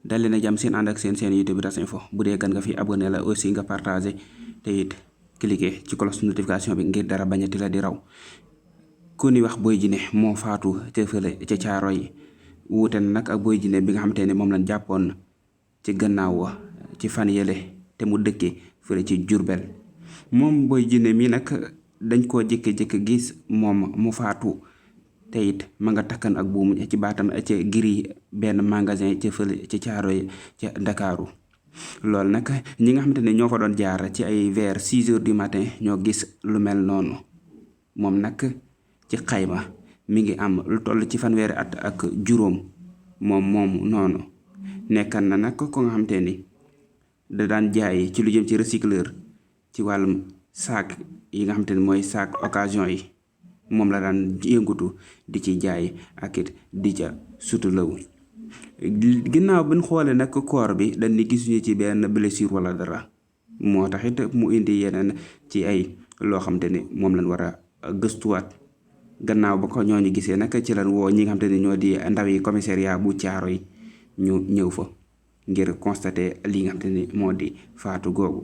dal leen a jàmm seen ànd ak seen YouTube Ras Info bu dee gan nga fi abonné la aussi nga partagé te it cliquer ci cloche notification bi ngir dara bañati la di raw. ku ni wax Boy Djiné moo faatu ca fële ca Caaroy wuute na nag ak Boy Djiné bi nga xamante ne moom lañ jàppoon ci gannaaw wa ci fan yële te mu dëkkee fële ci Jurbel. moom Boy Djiné mi nag dañ koo jékki-jékki gis moom mu faatu te it ma nga takkan ak buum ci baatam ca giri benn magasin ca fële ca Caaroy ca Ndakaaru. loolu nag ñi nga xamante ne ñoo fa doon jaar ci ay vers 6 heures du matin ñoo gis lu mel noonu. moom nag ci xayma mi ngi am lu toll ci fanweeri at ak juróom moomu noonu nekkan na nag ko nga xamante ni da daan jaay ci lu jëm ci recycleur ci wàllum saak yi nga xamante ni mooy saak occasion yi moom la daan yëngutu di ci jaay ak it di ca sutulaw. ginnaaw bi ñu xoolee nag koor bi dañ ni gisuñu ci benn blessure wala dara moo tax it mu indi yeneen ci ay loo xamante ni moom lañ war a gëstuwaat. gannaaw ba ko ñooñu gisee nag ci lan woo ñi nga xamante ni ñoo di ndaw yi commissariat bu Caaroy ñu ñëw fa ngir constater li nga xamante ni moo di faatu googu.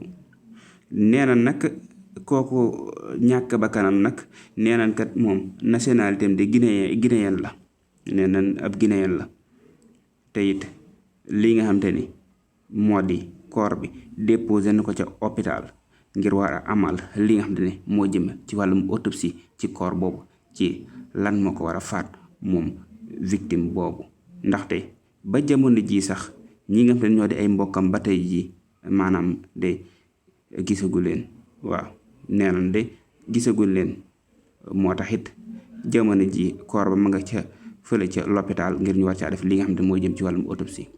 nee na nag kooku ñàkk ba kanam nag nee nañ kat moom nationalité am di guinéen la nee nañ ab guinéen la te it li nga xamante ni moo di corps bi déposé na ko ca hôpital ngir war a amal li nga xamante ni moo jëm ci wàllum autopsie ci corps boobu ci lan moo ko war a faat moom victime boobu. ndaxte ba jamono ji sax ñi nga xamante ni ñoo di ay mbokkam ba tey ji maanaam de gisagu leen. waaw nee nañ de gisagul leen moo tax it jamono ji corps ba ma nga ca fële ca l'hôpital ngir ñu war caa def li nga xam ne moo jëm ci wàllum autopsie.